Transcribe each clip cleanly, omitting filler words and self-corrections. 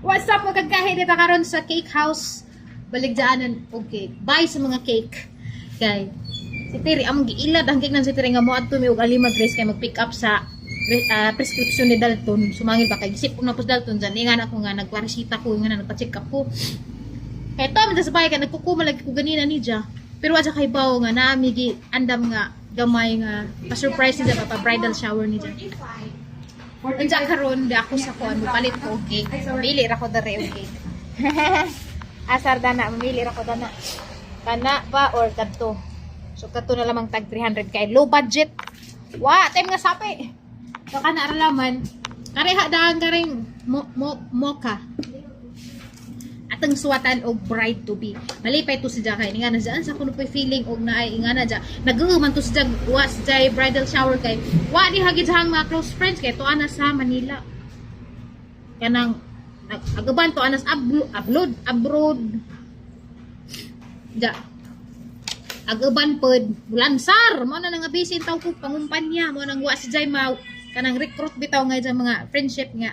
What's up, mga kagkahi dito karon sa cake house. Baligyaanan og cake. Buy sa mga cake. Kay si Terry among giilad ang cake nang si Terry nga moadto mi og alima Grace kay mag-pick up sa prescription ni Dalton. Sumangil ba kay gisip na pus Dalton dyan. Ingan ako nga nagparesita ko nga nagpa-check up ko. Kay to man sa bahay kay nagkukuma lagi ko ganina ni Ja. Pero wa kay bawo nga naami gi andam nga gamay nga pa-surprise ni Ja pa bridal shower ni Ja. Unsa karon di ako sa kuan mopalit ko og cake. Mamili ra ko dere og cake. Asar dana, mamili ra ko dana. Kana ba or kadto. So kadto na lamang tag 300 kay low budget. Wa, time nga sapi. So kana ra laman. Kareha daan kareng mo, mo, mocha. Atang suwatan og bride to be. Malipay to si Jakay. Nga na dyan sa kuno po'y feeling og naay nga na dyan. Naghuman to si Jag wa si Jay bridal shower kay wa di hagid sa mga close friends kay tuwa na sa Manila. Kanang agaban to anas abroad abroad. Ja. Agaban pod lansar mo na nga busy taw ko pangumpanya mo nang wa si Jay ma kanang recruit bitaw nga dyan mga friendship nga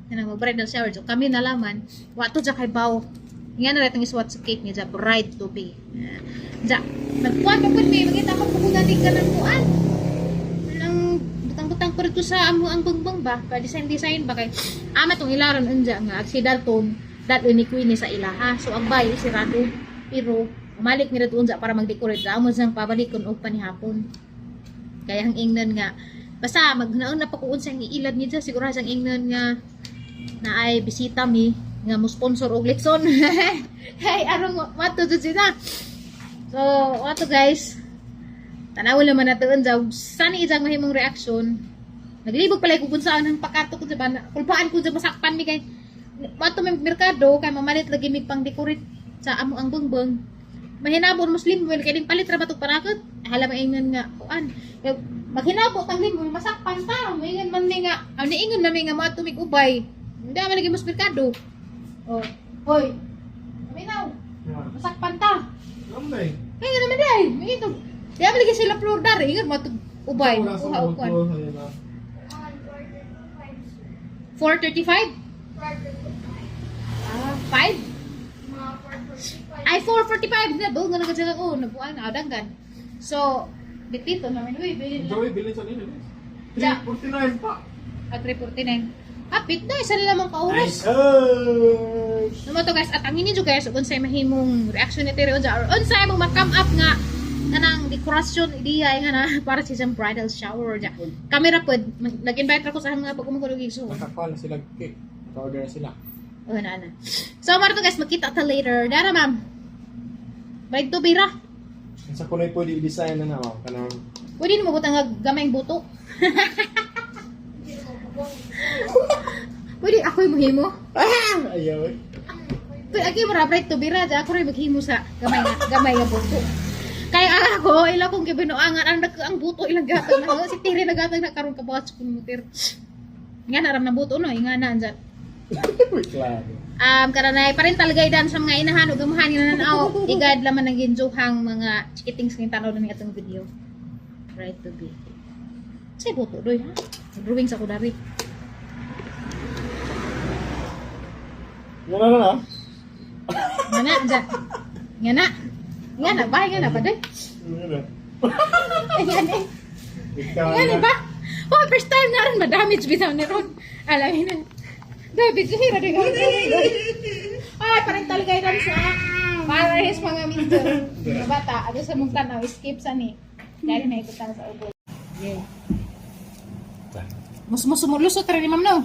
kanang mag bridal shower. So kami nalaman wa to ja kay baw nga na ratang iswat sa cake niya ja bride to be. Ja nagkuan pa pud mi mangita ko pugunan di kanang kuan nang butang-butang pa rito sa amo ang bangbang ba pa design design ba kay ama tong ilaron unja nga ag si Dalton dalon ni Queenie sa ilaha. So ang bayo sirado pero malik mi unja para mag-decorate amo sang pabalikon og panihapon. Kaya ang ingnon nga basta magnaon na pa ko unsang iilad niya siguro sang ingnon nga na ay bisita mi nga mo sponsor og litson. Hey, arong wato jud sila. So wato guys, tanaw naman nato unsa sani isang mahimong reaction. Naglibog pala ko kung saan ang pakato ko diba, kulpaan ko dyan masakpan mi kay wato may merkado kay mamalit lagi mig pang decorate sa amo ang bongbong. Mahinabon Muslim well kay ding palit ra ba tog parakot hala maingon nga kuan. Kay maghinabo tang limo masakpan ta maingon man mi nga aw niingon man mi nga moadto mig ubay hindi man lagi mas merkado. Oh, hoy, Aminaw, masakpan ta. Lamay. Kaya nga naman dahil, may ito. Di ba lagi sila floor dari, ingat mo itong ubay. Kuha o kuan. 4:35? Ah, 5? Ay, 4:45 na. Buong nga nagkatsaga ko. Nabuan na, danggan. So, bitito namin. Uy, bilin lang. Joey, bilin sa nila. Ja. 349 pa. Ah, 3:49. Hapit na, isa na lamang ka oras. Nice. Naman to guys, at ang inyo guys, kung unsay mahimong reaction ni Terry unsa or unsay mong ma-come up nga kanang dekorasyon ideya nga na para sa isang bridal shower ja. Kamera pod, nag-invite ra ko sa mga pag-umugulog so. Nakakuha na sila cake. Naka-order na sila. Oh, na na. So, maro to guys, magkita ta later. Dara, ma'am. Bride to be ra. Sa kunoy pwede i-design na na. Oh. Kanang Pwede na mabutang nga gamay buto. Pwede ako yung maghimo. Ayaw eh. Pwede ako yung bride to be ra. Ako rin maghimo sa gamay nga buto. Kaya ako, ila kong gibinuangan, ang buto ilang gatag na. Si Tiri nagatag na karon kabuhat sa kumutir. Nga naram na buto no, nga na andyan. Wait lang. Karanay pa rin talaga idan sa mga inahan ug amahan nga nananaw. Igad laman ang ginjuhang mga chikitings ng tanaw na atong video. Right to be. Say buto doy ha. Drawing sa kudari. Nga na na na. Nga na dyan. Nga na. Nga na ba? Nga na ba doy? Nga na. Nga na. Ikaw Nga na ba? Oh, first time na rin ma-damage bitaw ni Ron. Alamin na. Doy, video hira doy. Ay, parang talaga idan sa para his mga minto. Mga bata, ano sa mong tanaw, skip sa ni. Dahil na ikutan sa ubo. Yeah. Mus mus lusot rin ni ma'am no.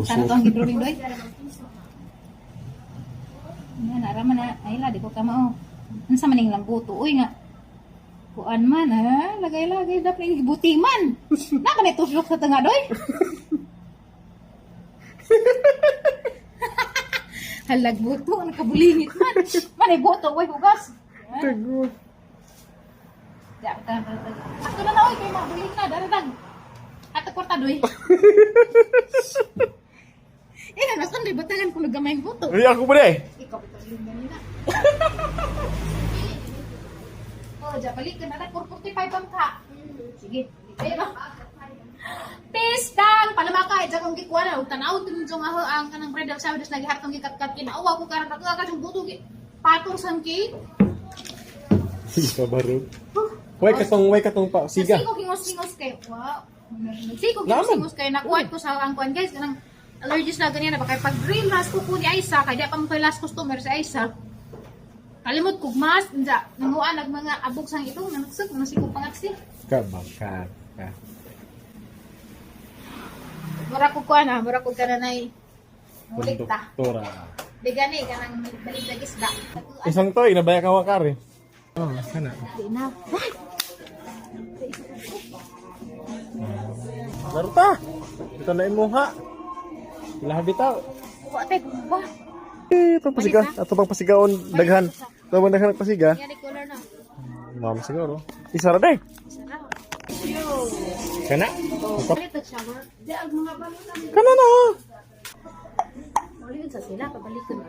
Sana to ang gidrawing doy. Nga na raman na ay la di ko kamao. Unsa man ning buto uy nga. Kuan man ha, lagay-lagay dapat ning gibuti man. Na man tusok sa tanga doy. Halag buto nakabulingit man. Manay buto uy hugas. Tago. Ya, ta ta ta. Ato na na oy kay mabuling na daradag. Ato kwarta doy. Eh, na nasan doy batangan ko nagamay ang buto. Uy, ako ba eh? Ikaw bitaw yung ganina. Oh, ja balik ka na na 4:45 ang ka. Sige, pero. Pistang! Palamaka, eh, kong gikuha na. Tanaw, tinudyo nga ho ang kanang bridal shower. Tapos nagihartong gikatkat. Kinauwa ko karon ako ka yung buto. Patong sa cake. Kabarog. Way katong pa. Siga. Nagsigo kingos-kingos kayo. Wow. Nagsigo Naman. kingos-kingos kayo. Nakuha ko sa ang kuan guys. Kanang allergies na ganyan na ba? Kaya pag green last ko ko ni Aisa, kaya di pa mo kay last customer si Aisa. Kalimot kog mas, nja, nanguan nag mga abog sang itong, nanuksog, mga pangatsi. Kabangkat ka. Mura ko kuan ah, mura ko kananay. Mulik ta. Konduktora. Di gani kanang balik lagi isda. Isang toy, nabaya ka wakar eh. Oh, kana. Di na. Naruta! Ito na imuha. Ilaha bitaw. Wa tay ba? Eh, itong pasiga. Ato pang pasigaon daghan. Ito pang daghan ang pasiga. Yan ni color na. Mama siguro. Isa ra day. Isa ra. Kana. Palit ang shower. Di ang mga balon. Kana na. Ulit sa sila pabalik ko na.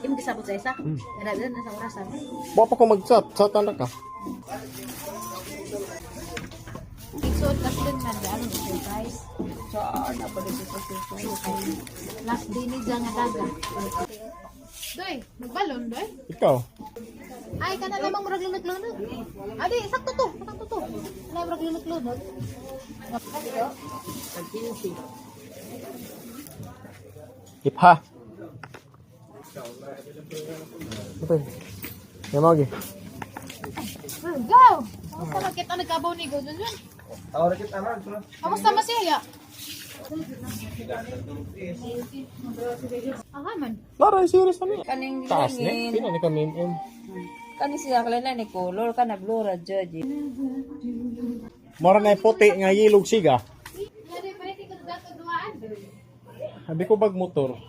Imo gisabot sa isa. Dara dara na sa orasan. Wa pa ko mag-chat. Chat na ka. Igsuot kasi dun sa daan guys. Last day ni dyan nga daga. Doy, magbalon doy. Ikaw. Ay, kana lamang murag lunod-lunod. Adi, sakto to, sakto to. Kana murag lunod-lunod. Ipha. Ito. Yamagi. Go! Kamusta man kita nagkabaw ni Go dun yun? Kamusta man siya? Aha man. Lara, serious na niya. Kaning Taas ni. langin. Pina ni kami. Kani siya kalala ni color kana blue ra judge. Mora na puti nga yilog siga. Adi, palit ko sa duaan. Sabi ko bag motor.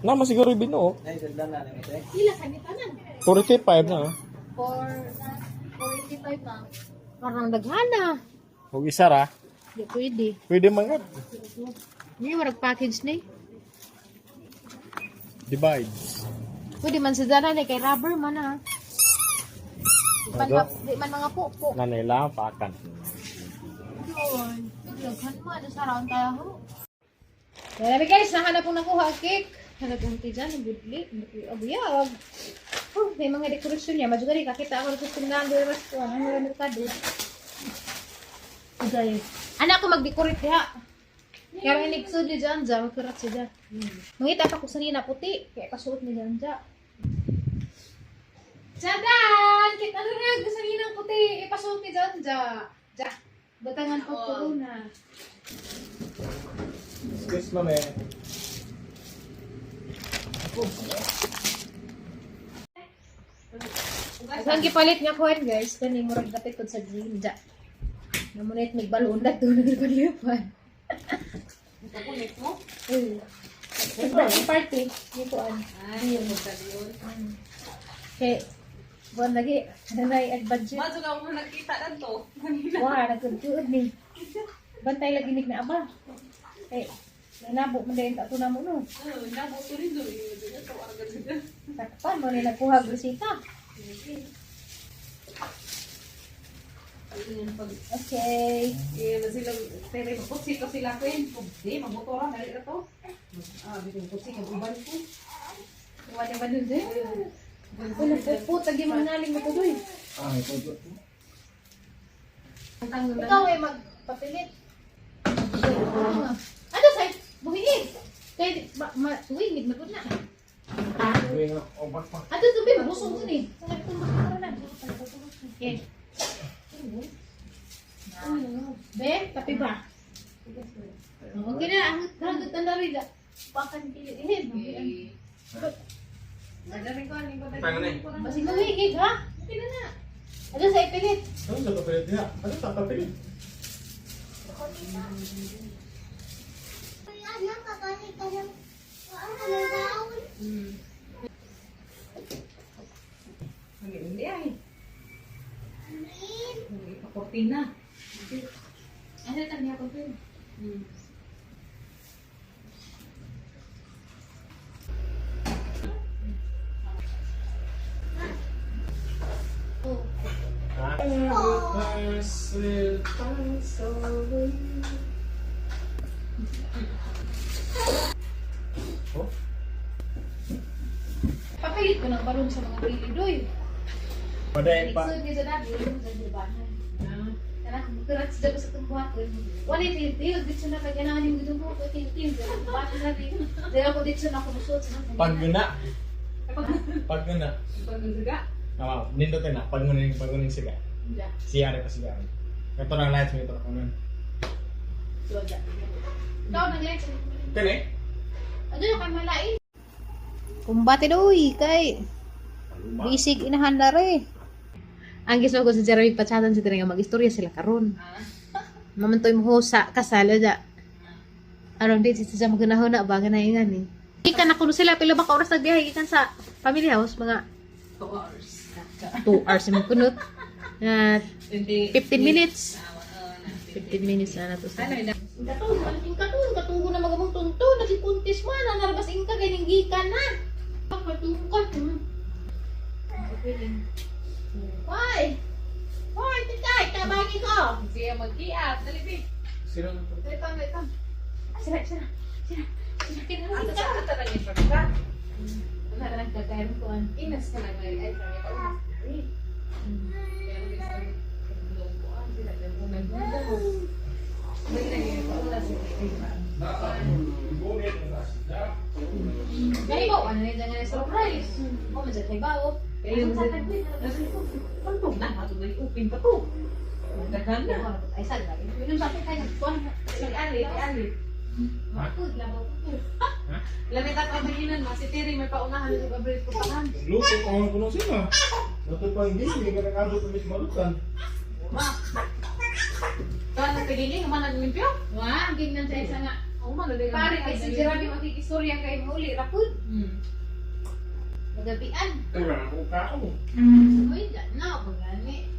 Nama siguro yung binuo. Sila kanitanan. 45 na. Ah. For 485 pa. Parang daghana. Huwag isa ra. Di pwede. Pwede man nga. Hindi mo package ni. Divides. Pwede man sa dana ni kay rubber man ah. Di man, di man mga pupo. Nanay lang, pakan. Yun. Daghan mo, ano sa round tayo ho. Kaya guys, nahanap kong nakuha ang cake. Hanap kong tiyan, ang budli, abuyag. Oh, may mga dekorasyon niya. Madyo gani, kakita ako ng gusto na ang mas ko. Ano ang merkado. Okay. Anak ko mag-decorate diha. Kaya ang igsud ni Janja, magkurat siya. Mangita pa ko sa nina puti, kaya kasuot ni Janja. Jadan! Kita na rin, sa nina puti, ipasuot ni Janja. Ja, batangan po corona. Excuse me, eh. Ang gipalit nga kuan guys, kani murag dapit kod sa green ja. Namunit mig balon na to nagpalipan. Kapunit mo? Uy. Birthday party ni kuan. Ay, mo yun. Kay buwan lagi nanay at budget. Madyo ka mo nakita danto. Wah, nagtuod ni. Bantay lagi nig na aba. Kay nanabo man dayon ato na mo no. Oh, nabo to rin do. Takpan mo ni nagkuha og resita. Okay. Eh, sila tere magkutsi to sila ko eh. Di magmotora na rin to. Ah, bitin kutsi kag uban ko. Wala ba dun din? Wala po, tagi mga naling mo tuloy. Ah, ito. Ikaw ay magpapilit. Ano sa buhiin? Kay ma, ma wingid magud na. Ato tubi mabusog dun eh. Okay. Be, kape ba? Okay na, ang hanggat na rin. Pakan kili. Basig na wingid ha? Okay na na. Ano sa ipilit? Ano sa papilit niya? Ano sa papilit? Hindi ay. Pakortina. Ano tanya ko din? Oh. Sorry. Oh? Papilit ko ng balon sa mga gilid, oy. Paday pa. Lisod niya sa dati, sa dirbahan. Tara, magkurat sa dago sa itong buhaton. Wala yung tiyo, dito na kaya na yung gitong buhok, tiyo, tiyo, buhaton na rin. Dahil ako dito na ako musuot sa Pag na. Pag na. Pagduduga. Ah, nindutin na. Pag ngunin siga. Siya rin pa siga. Ito na lights mo ito na kunin. Ikaw na guys. Kani? Ano yung kay malain? Kumbate doy kay bisig inahan na re. Ang gusto ko sa Jeremy Pachatan sa nga mag-istorya sila karon. Mamantoy mo sa kasal da. Aron di si sa magunahon na ba ganay nga ni. Ikan na kuno sila pila ba ka oras nagbiyahe gikan sa family house mga 2 hours. 2 hours mo kunot. Na 20 15 minutes. 15 minutes na nato sa. Ano yun? Katugo, ingka to, katugo na magamong tunto, nagsikuntis man, na narabas ingka, ganing gikan na. Katugo ka. Hoy! Hoy, titay, tabagi ko! Siya mag-iat. Dali, babe. Sino? Dali, pam, dali, pam. Sira, sira, sira. Sira, Ano kinahanglan sa ka. ito lang yung pagka? Wala na nagkakaroon ko. An. Inas ka lang ngayon. Ay, kami pa unas. Ay. Pero gusto ko, ah, sila daw, unang ganda. May nangyayari pa unas, eh, ay, ba? Kay ba, ano na yung surprise? O, man kay ba, o. Kaya yung Pantog na, ato na open pa to. Daghan na. Ay, saan lagi? Minum sa akin tayo, nagkuhan. Si Ali, si Ali. Ako, labaw ko. Lamit at kabanginan ma, si Terry may paunahan sa paborit ko pahan. Luto ko ang kuno sila. Luto pa hindi, hindi ka nakabot sa mismo malutan. Ma. Tuan ang pigili, man naglimpyo. Wah, ang gingnan sa isa nga. Oo man, dali. Pare kay si Jeremy makikistorya kay mauli rapod. Magabian. Kaya ako kao. Uy, dyan na pagani.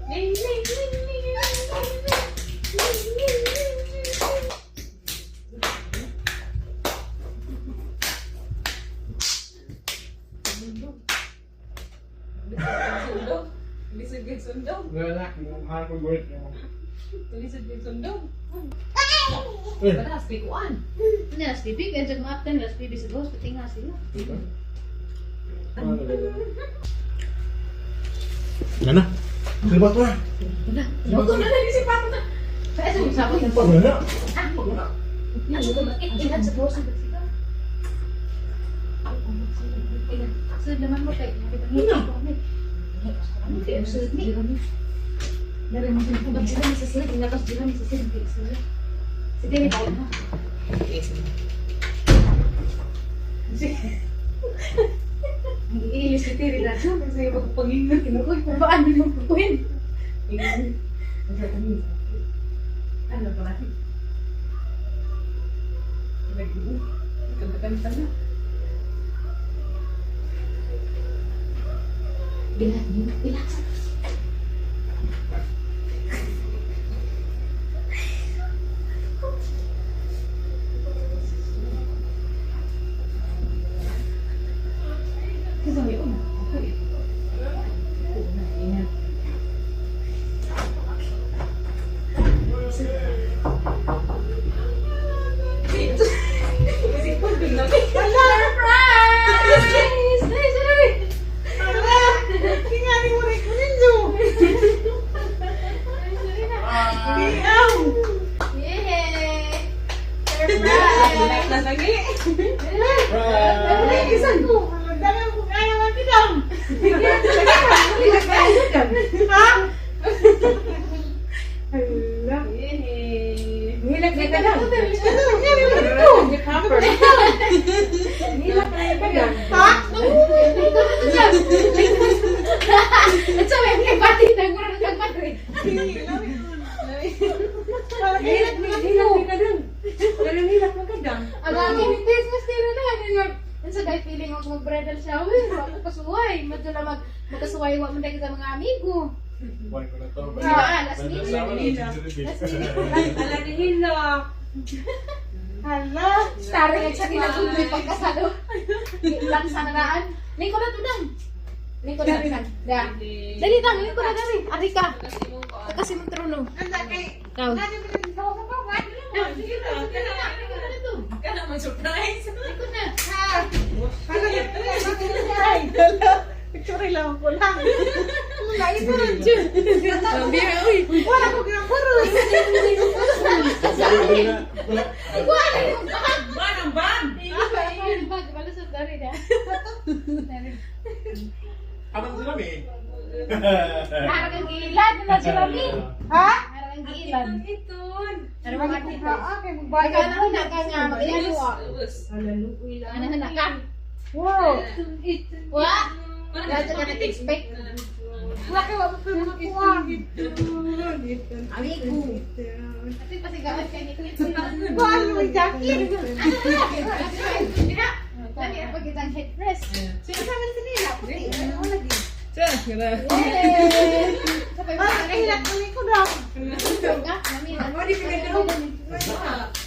Ling ling ling ling ling ling ling. Lisod kay sundog. Wala, mukha ko gulit mo. Lisod kay sundog. Eh. Wala, spikuan. Hindi na sleepy, kaya dyan maaptan, last baby sa boss, pati nga sila. Ano? Ano ba ito? Wala. Ako na lang si Paco na. Kaya sa mga sabot. Wala. Ano ko bakit? Ilan sa boss? Sud naman mo kay. Ano kay sud ni? Dari mo Pag sila sa sud, inakas sila sa sud kay sud. Sige ni tayo na. Iilis si Terry na siya. Kasi magpangingan. Uy, paano mo kukuhin? Ano pa natin? Nag-kanta na. Bilat niyo, bilat. Kasi may una. Okay. Una, ingat. Kasi kung na. Surprise! Ay, sorry. Tingali mo rin ko ninyo. Iyaw. Yay! Surprise! Lahat na lagi. Right. Isan ko. Dami ko kaya lang kitang. Ha? Hala. Nilak na ka lang. Nilak na ka lang. Ha? At sa may nagbati, nagmura ng nagbati. Nilak na ka lang. Nilak na ka lang. Ang aking Christmas dinner na. Ano sa guy feeling ako mag-bridal shower. Ako kasuway. Madyo na mag magkasuway wa man sa mga amigo. Wala ko na to. Ah, last minute. Last minute. Ala ni Hilak. Hala. Starring at sa kinagundoy pagkasalo. Lang sa naraan. Lingko na to dang. Lingko na rin. Da. Dali tang, lingko na dali. Ari ka. Kasi mong trono. Anda kay Ikaw. Nani mo din sa pa. Sige na, kana na. Kana man surprise. Ikaw na. Ha. Ano yan? Picture lang ko lang. Wala ito. Bira, uy. Wala ko ginapuro. Wala. Ikaw na yung bag. Ban ang ban. Ikaw yung bag. Balusot dari na. Aman sila eh. Harang ang giilad na sila mi. Ha? Harang ang giilad. Iton. Harang ang giilad. Ah, kay Ikaw magbayad. na huna ka nga mag-iano ah. Ano huna ka? Wow. Wa. Wala ka nag-expect. Wala kay wa mo pa mga kuha. Amigo. Kasi pasigawan ka ni Kuya. Kuha mo yung jacket. Lami ang pagkitang headrest. Sino sabi sa nila? Puti. Ano lagi? Sa, gara. Yay! Sabay mo Wala na kay hilak ko daw. ka. Lami na. Mo di pinagdaw.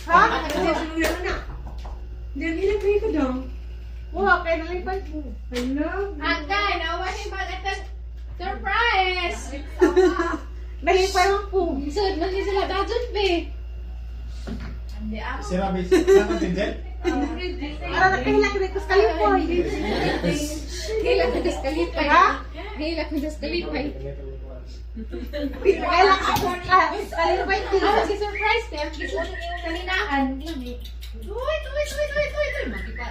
Ha? Diyan hilak ko daw. Wala kay nalipay ko. Hello. Agay, nawa ni bag at surprise! Nalipay man po. Sud man ni sila dajon be. Si Rabi, saan tinjel? Ara nakahilak rin ko sa kalipay. Gila ko das kalipay. Ha? Gila ko das kalipay. Nakahilak ako sa kalipay. Ah, si surprise te. Kaninaan. Lami. Wait, wait, wait, wait, wait.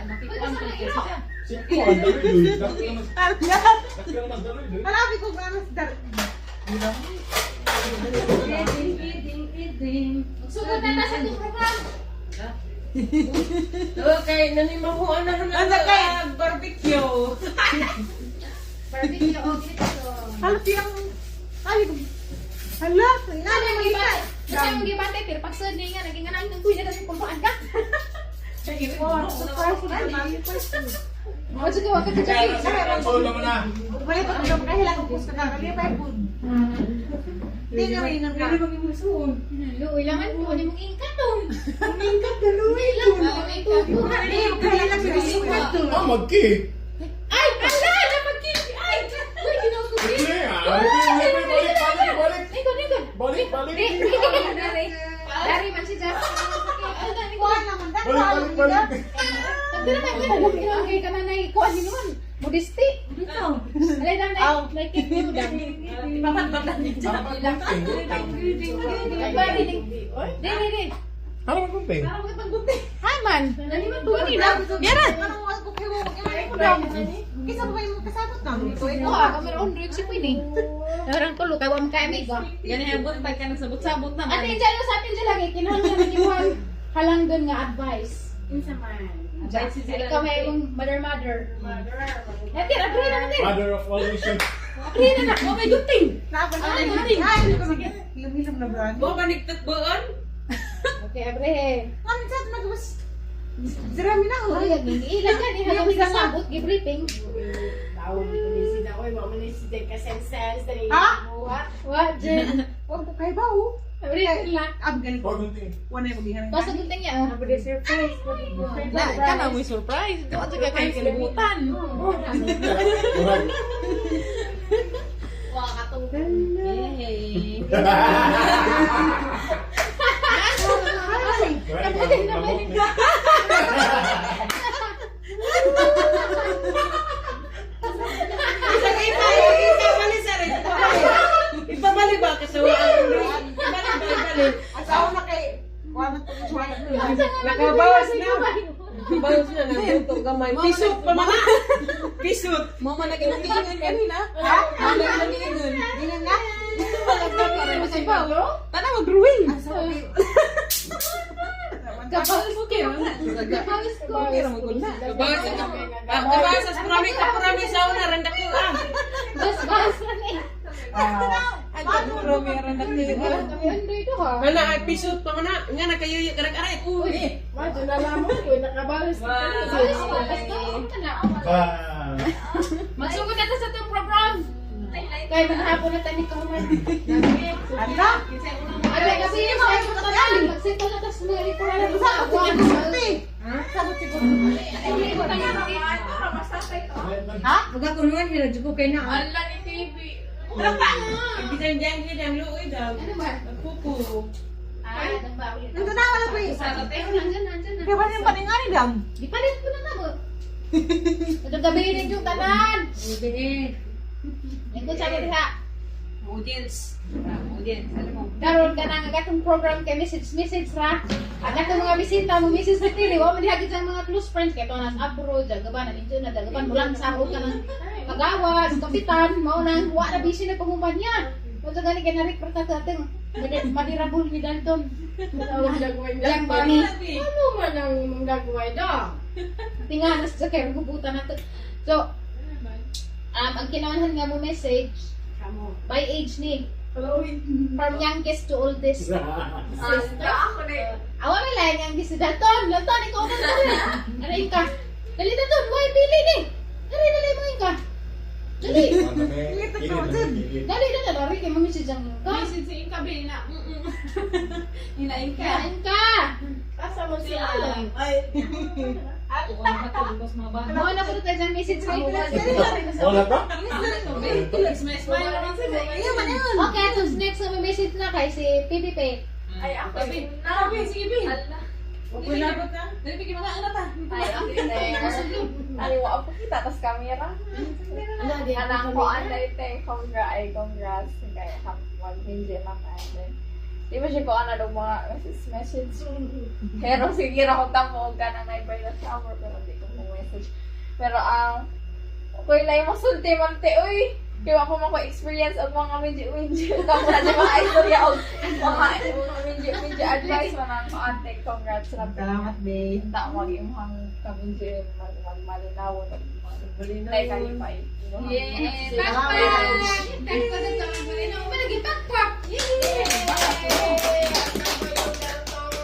Makikuan ko siya. Si ko, ang daloy doy. Dakil mas daloy doy. Halabi ko gano'n sa dar. Magsugod na ta sa itong program. Okay, nanimahuan na na Ano kay? barbecue. Barbecue o ginito. Halos yung... Ay, hala, Ano nani yung mo iba? Basta yung gibate, pero pag sud niya nga, naging anak ng kuya kasi kumpaan ka. Oh, surprise na naman. Mo jud ka ka jud. Solo mo na. Balik ko kung kahilang ko sa kalipay po. Hindi na rin ang Pwede bang imusuon? Luoy lang an po ni mong ingkat to. Mingkat daloy. Lang ang ingkat ko. Hindi, kahilang sa kalipay to. Ah, magki. Ay, ala, napagkit. Ay, uy, ginoo ko. Hindi ah. Balik, balik, balik, balik. Nikon, nikon. Balik, balik. Di, dari. Dari man si Jeff. Kuha naman, Balik, balik, balik. Pagdala man ka, ginoo kay ka na nay kuan ni naman. Mudisti. Alay dan like like mo dan. Ipapatbatan ni Jack. Di, di, di. Ano magkunting? Haman. Nani man tuwa ni na. Yara. Anong ako kayo mo daw. Kisa ba kayo kasabot na? Ito ah, kamera on si Queen eh. Naran ko kay wa man kay amigo. Gani ang buntag ka nagsabot-sabot na. Ate Angel, sa atin dyan lagi, kinahanglan na kimuha halang doon nga advice. Insa man. Advice si sila. Ikaw may imong mother mother. Ate, agree na natin. Mother of all wisdom. Agree na na. Oh, may good thing. Naabot na. Ay, good thing. Ay, hilom-hilom na ba? Bo ba nagtakbuan? Okay, agree. Mami, sa nagwas. Zirami na ho. Ay, ilan yan, ihagang sa sabot, give-briefing. Ha? Wa, Jen. Huwag ko kayo ba ho? Agree sila. Ang galing. Huwag gunting. Wala yung magihan. Basta gunting niya, ah. Na, kana mo surprise. Di ka kay kalibutan. Murag. Hey. Murag, lamok ni. Ibabalik ba kasi wala ang Ibalik ba ibalik. Asawa na kay wala na wala na. Nakabawas na. Bawas na nagtutong gamay. Pisot pa mga. Pisot. Mama na ginatingan kanina. Ha? Mama na ginatingan. Ganyan na? Tana mag-drawing. Asawa kayo. Kapag Okay, wala. Kapag score. Okay, ramagul na. Kabawas sa kabawas sa prami ka prami sa una randak ko ah. Bas, bas na eh. Ay, prami randak ko. Kami ando ito ha. Wala ay pisot pa man na. Nga nakayuyo ka aray. Uy. Bawas ko, basta ka na. Ah. Magsugod na ta sa itong program. Kaya maghapon na tayo ni Kahuman. Ala? Ano kasi yung mga tanan, magsettle na tas mga likuran na sa Sabot abuan. siguro. Sabot siguro. Ay, Ha? Magakunuan hila jud ko kay na. Ala ni TV. Bisan diyan diyan luoy daw. Ano ba? Kuko. Ah, nang ba ulit? Nandun na wala pa eh. Nandyan, nandyan na. Kaya ba yung paningani dam? Di palit ko na na mo. Ito gabi rin yung tanan. Lingkod sa diha. Audience. Audience. Alam mo. Karon ka na nga gatong program kay message message ra. Ang gatong mga bisita mo message sa tili, wa man diha gid sa mga close friends kay to nas abroad, dagaban na ninyo na dagaban mulang sa ka ng pagawas, kapitan, mao nang wa na busy na pangumpanya. Mo to gani kay na-recruit ta atong madirabol ni Dalton. Yang mami. Ano man ang gagawin daw? Tinga nas sa kay gubutan nato. So, ang kinaunhan nga mo message by age ni from youngest to oldest. Sister ako na yun. Awa may lain yang si Dalton. Dalton, ikaw na dali. Ano ka? Dali Dalton, why pili ni? Dali dali mo ka. Dali. Dali dali dali kay mami si Jang ka. Message sa inka, be. Na. Hinain ka. Kain ka. Asa mo si Alan? Ay. Wala ka tulog mga bata. Mo na pud tayo sa message kay. Wala pa? Smile, smile naman sila. Okay, so next na may message na kay si PPP. Ay, ako. Tabi. Tabi, sige, be. Kulabot na. Dali, bigyan mga anak ta. Ay, ako Ay, wa ako kita tas camera. Anang ko anday te, congrats, ay congrats kay mag hindi na kay. Di ba siya ko ano daw mga message message. Pero sige ra ko tamo ka na na bridal shower pero di ko mo message. Pero ang okay lang yung masulti man te uy. Kaya ako man ko experience og mga medyo medyo kamo na di mga istorya og mga medyo medyo advice man ang ate congrats ra. Salamat, babe. Ta mag imong kamidyo mag magmalinaw Malinaw. Nay kalipay. Yeah, pakpak. Thank you sa mga malinaw. Mo lagi pakpak. Yeah.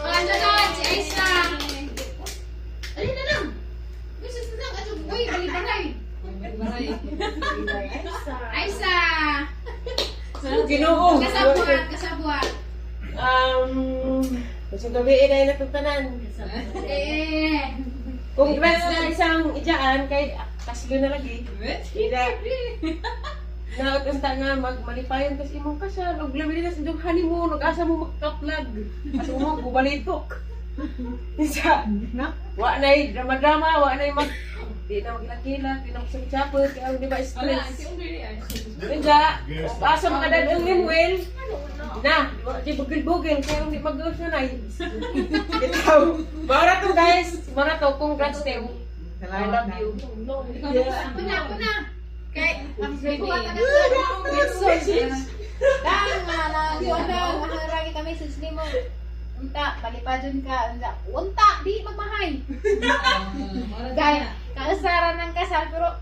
Ano na si Aisa. Dali na lang. Message na lang. Ato, uy, bali balay. Aisa. Ginoo. Kasabuat, kasabuat. Sa gabi eh, dahil natutanan. Eh. Congrats na isang ijaan kay kaslo na lagi. Ida. Naunta nga magmalipayon kas imong kasal ug labi na sa imong honeymoon ug asa mo magkaplag. Asa mo bubalitok. Isa. Wa nay drama-drama, wa nay mag di na magilak-kilak, di na magsapot, kaya di ba Wala, stress. si Unggoy ay. Unja, asa mga dadong Limuel. Na, di bugil-bugil, kaya hindi mag-uus na nay. Ikaw, mara to guys, mara to, congrats to. I love you. Ako na, ako na. Kay, buhat na message. Dang, nga, na, maharagi ka message ni mo. Unta, palipadyon ka. Unta, unta, di magmahay. Gaya, kausara ng kasal, pero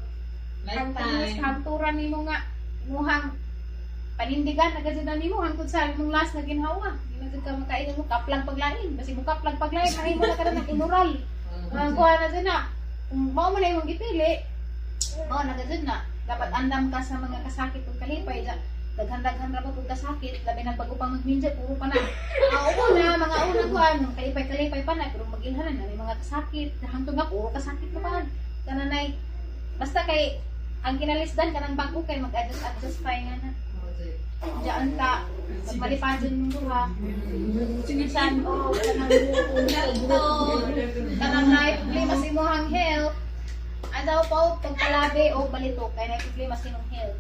ang Lifetime. hanturan nimo nga, imuhang panindigan, nagasudan nimo, hangtod sa imong last na ginhawa. Di na jud ka makain mo kaplag paglain. Basi mo kaplag paglain, mahimo na ka na ng immoral. Ang kuha na dyan na, kung mao mo na imong gipili, mao na gajud na. Dapat andam ka sa mga kasakit ug kalipay. Daghan-daghan ra pa pud kasakit, labi na bago pang magminja, puro pa na. Ang una, mga una kuan, kalipay-kalipay pa na, pero magilhanan na may mga kasakit. Hangtod nga puro kasakit na pa. Kananay, basta kay ang kinalisdan kanang bago kay mag-adjust adjust pa nga na. Diyan ta, magmalipadyon mong duha. Minsan, o, kanang kanang na problema sa imong health. Adaw pa o pagkalabi o balito kay na problema sa imong health.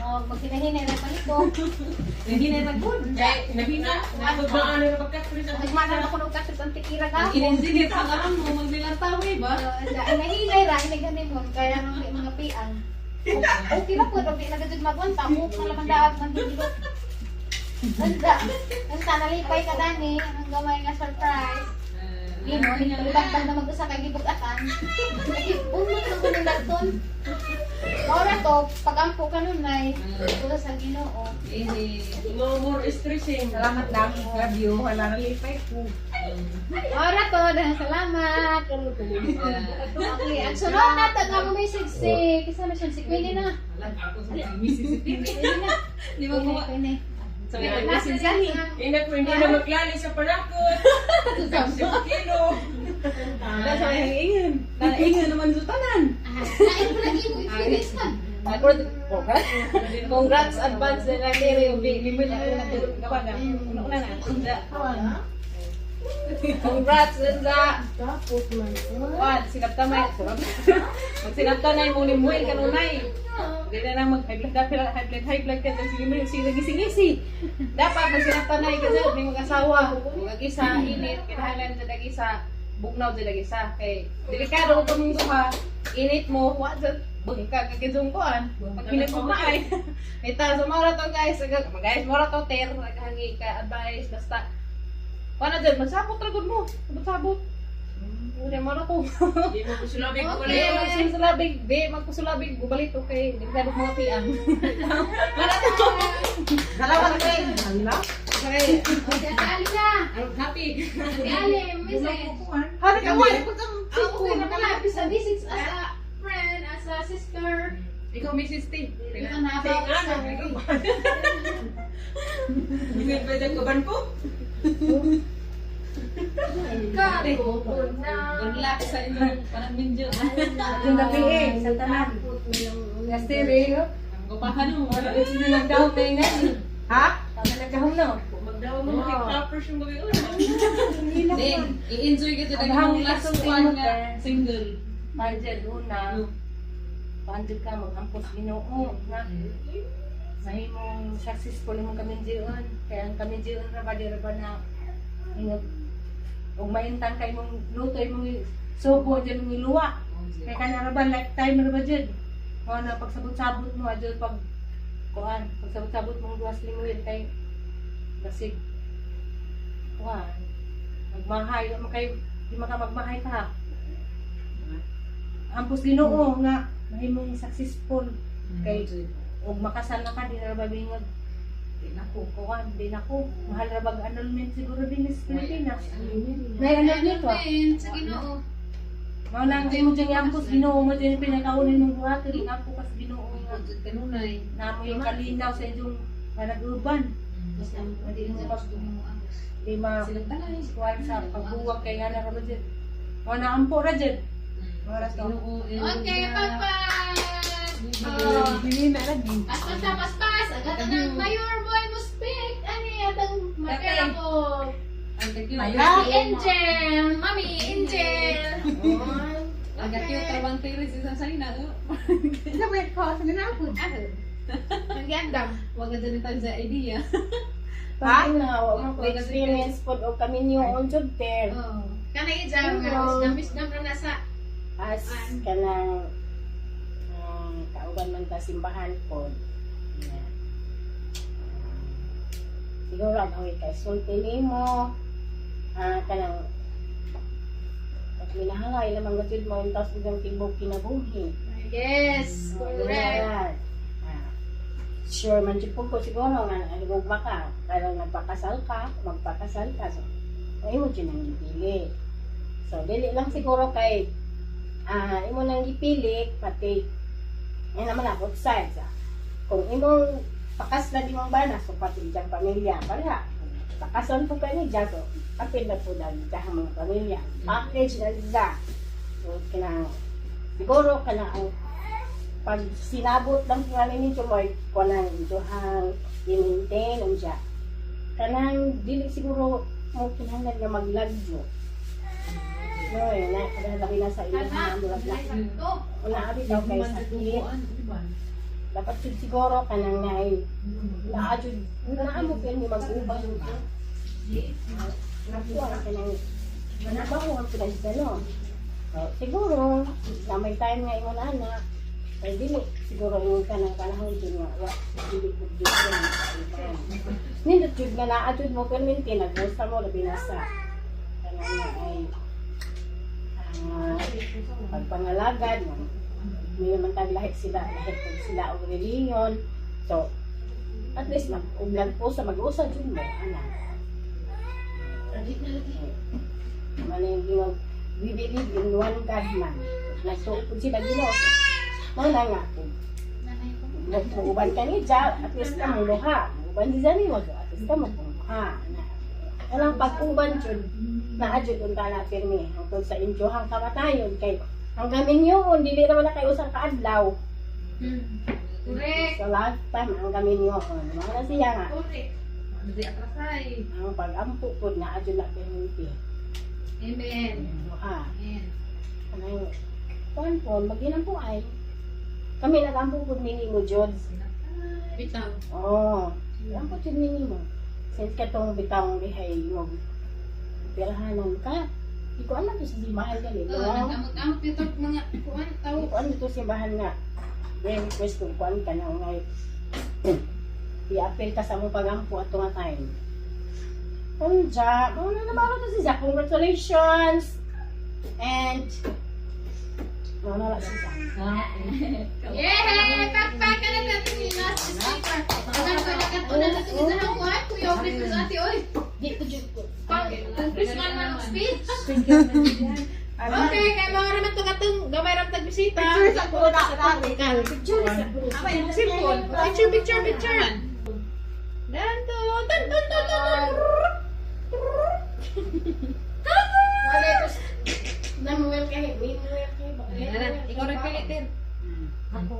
O maghinahinay na palito. Hindi na nagod. Nabina, nagmaan na pagkatris ang Nagmanan ako ng kasit ang tikira ka. Ininsinit ang alam mo, magbilantaw eh ba? Inahinay ra inaghanimon kaya nang may mga piang. Okay ra po, di na gajud magwanta mo na lamang daag man dito. Anda, anda nalipay ka dani, ang gamay nga surprise. Di mo, nagtagtag na mag-usa kay gibugatan. Lagi, unod ng kunong dagton. Ora to, pagampo ka nun ay, ito sa Ginoo. Eh, No more stressing. Salamat lang. Love you. Wala na lipay ko. Ora to, dahil salamat. Okay, ang sunod na to, nga mo message si, kisa na siya, si Queenie na. Wala, ako sa Mississippi. Queenie na. Di ba Queenie, kuha? Queenie. So, Nasa siya. Ingat mo, hindi na maglali sa panakot. Sa kilo. Wala sa kayang ingan. Ingan naman sa tanan. Lain ko lagi mo experience man. Congrats. Congrats advance na lang tere ubi limit ako na gawa na. Una na. Congrats Lenza. Wan, sinabta may. Magsinabta na mo ni Muel kanunay. Di na lang mag high blood, high blood, high blood ka sige mo sige gising-gisi. Dapat magsinabta na kasi may mag-asawa, mag-isa init, kinahanglan jud ang isa, bugnaw jud ang isa kay delikado ko mong duha. Init mo, wa jud bangka ka gidong kuan. Pag hinit mo maay. Ita so mao ra to, guys, guys, mao ra to ter naghangi ka advice basta wala dyan, magsabot ra gud mo. Sabot-sabot. Hindi mo na to. Di mo kusulabig ko Di magsulabig, di magkusulabig, bubalik okay. Di ka mga piang. Wala to. Dalawa na rin. Hala? Okay, Okay, Ate Ali na. I'm happy. Ate Ali, message. Hari ka mo. Ang okay na pala, bisa message as a friend, as a sister. Ikaw, Mrs. T. Ikaw na about sa Bisin pa dyan kaban ko. Ka, Good luck sa inyong parang ninja. Yung gabi eh, sa tanan. Nastiri. Ang gupahan mo. Nagdahom na yun. Ha? Tama nagdahom no? Magdaw mo mag-toppers yung gabi. Then, i-enjoy ka talaga Ang yung last hangin one sa nga single. Margel, una, paanjud ka, mag-ampos Ginoo nga. Mahimong successful imong kaminjion. Kaya ang kaminjion ra ba di ra ba na ingag og maintang kay imong luto imong subo dyan imong iluwa. Kay kana ra ba lifetime ra ba jud. Mao na pagsabot-sabot mo adyo pag kuan, pagsabot-sabot mong duwas limuin kay basig kuan magmahay wa man kay di man ka magmahay ka. Ampos Ginoo nga mahimong successful kay og makasal na ka di na ra ba bingag Di na ko. kuan di na ko mahal ra bag annulment siguro din sa Pilipinas. May annulment wa. Sa Ginoo. Mao na ang imo dyan ampos Ginoo mo dyan pinakaunin mong buhaton ampo ka sa Ginoo nga Kanunay. namo yung kalinaw sa inyong panag-uban. Di mo mag di ma Silang tanay. kuan sa pagbuwag kay nga na ra ba dyan. Mao na ampo ra dyan. Mao ra to. Okay, pagpag! Oh. Paspas na paspas! Agad na ng mayor boy mo speak! Ani, atang matera ko. Ang thank you. Si Angel! Mami, Angel! Ang thank you. Tawang tiris isang salina. Ano? Nagyandam. Huwag ka dyan tayo sa idea. Ha? Na, wa man ko experience pod og kami niyo on jud ter. Oh. Kana ijam nga, wisdom, wisdom na nasa. As kanang kauban man ta simbahan pod. Yeah. Siguro ang awit kay sulti nimo. Kanang at minahalay lamang gud mo untas ug tibok kinabuhi. Yes, correct. Yan. Sure man jud po ko siguro nga nagugma ka karon nagpakasal ka, magpakasal ka, so ay mo jud ang gipili. So dili lang siguro kay imo nang gipili pati ay naman na both sides. Kung imong pakaslan imong bana so pati iyang pamilya pareha. Pakasan po kani diya so apil na po dahil ang mga pamilya. Package na siya. So kinang siguro kana ang pag sinabot lang nga ninyo mo kanang iduhang i-maintain unsa kanang dili siguro mo kinahanglan nga maglagyo no eh, na kada labi na sa ilang Tama. murag na Sakto. una abi daw kay sakit dapat jud siguro kanang naay naa jud naa mo pirmi mag-uban ba nakuha kanang manabaho ang pinagdalo no. So, siguro na may time nga imong anak ay dili siguro imong kanang panahon jud nga wa dili ko jud ka ng kaiban. Nindot jud nga naa jud mo perminti nagbusa mo labi na sa kanang nga ay pagpangalagad mo may naman tag lahi sila lahi pud sila og reliyon, so at least mag uglan po sa mag-usa jud mo ana. Man yung ginag we believe in one God man. Nagtuo pud sila Ginoo. Mao na nga kung nagtuuban ka ni Jah, at least ka mong luha. Uban si Zani mo, at least ka mong luha. Walang pag-uban jud, naa jud unta na pirmi hangtod sa inyohang kamatayon kay ang gamin yun, dili naman na kayo usang kaadlaw. Correct. So lifetime ang kami niyo. Mga na siya nga. Correct. Ano di atrasay. Ang pag-ampo po na adyo na penalty. Amen. Ah, Amen. ano yung kuan po, maginang po ay. Kami nagampo po nini mo, Jod. Bitaw. Oo. Oh, ampo jud nini mo. Since katong bitawng dihay mo, pirahanan ka. Di ko alam to sa simbahan gali. Oo, No? nag-amot-amot dito mga kuan tao. Di ko alam to sa simbahan nga. May request kung kuan ka na ngay. I-appeal ka sa mong pagampo ato nga time. Unja, mao na naman to si Zach. Congratulations! And, mao na lang si Zach. Yay! Pakpak ka na natin yung last speaker. Agan ko na katuna na ito sa kuan. Kuya, open ko sa ate, oy. Di ko jud ko. Pang, kung Christmas man ang speech. Okay, kay mga naman to katong gamay ram tag bisita. Picture sa kuna, tari. Picture sa Simple. Picture, picture, picture. Danto, tan tan tan tan. Tan. Wala ko. Namuel kay, may muel kay. Ikaw nagpilit din. Ako.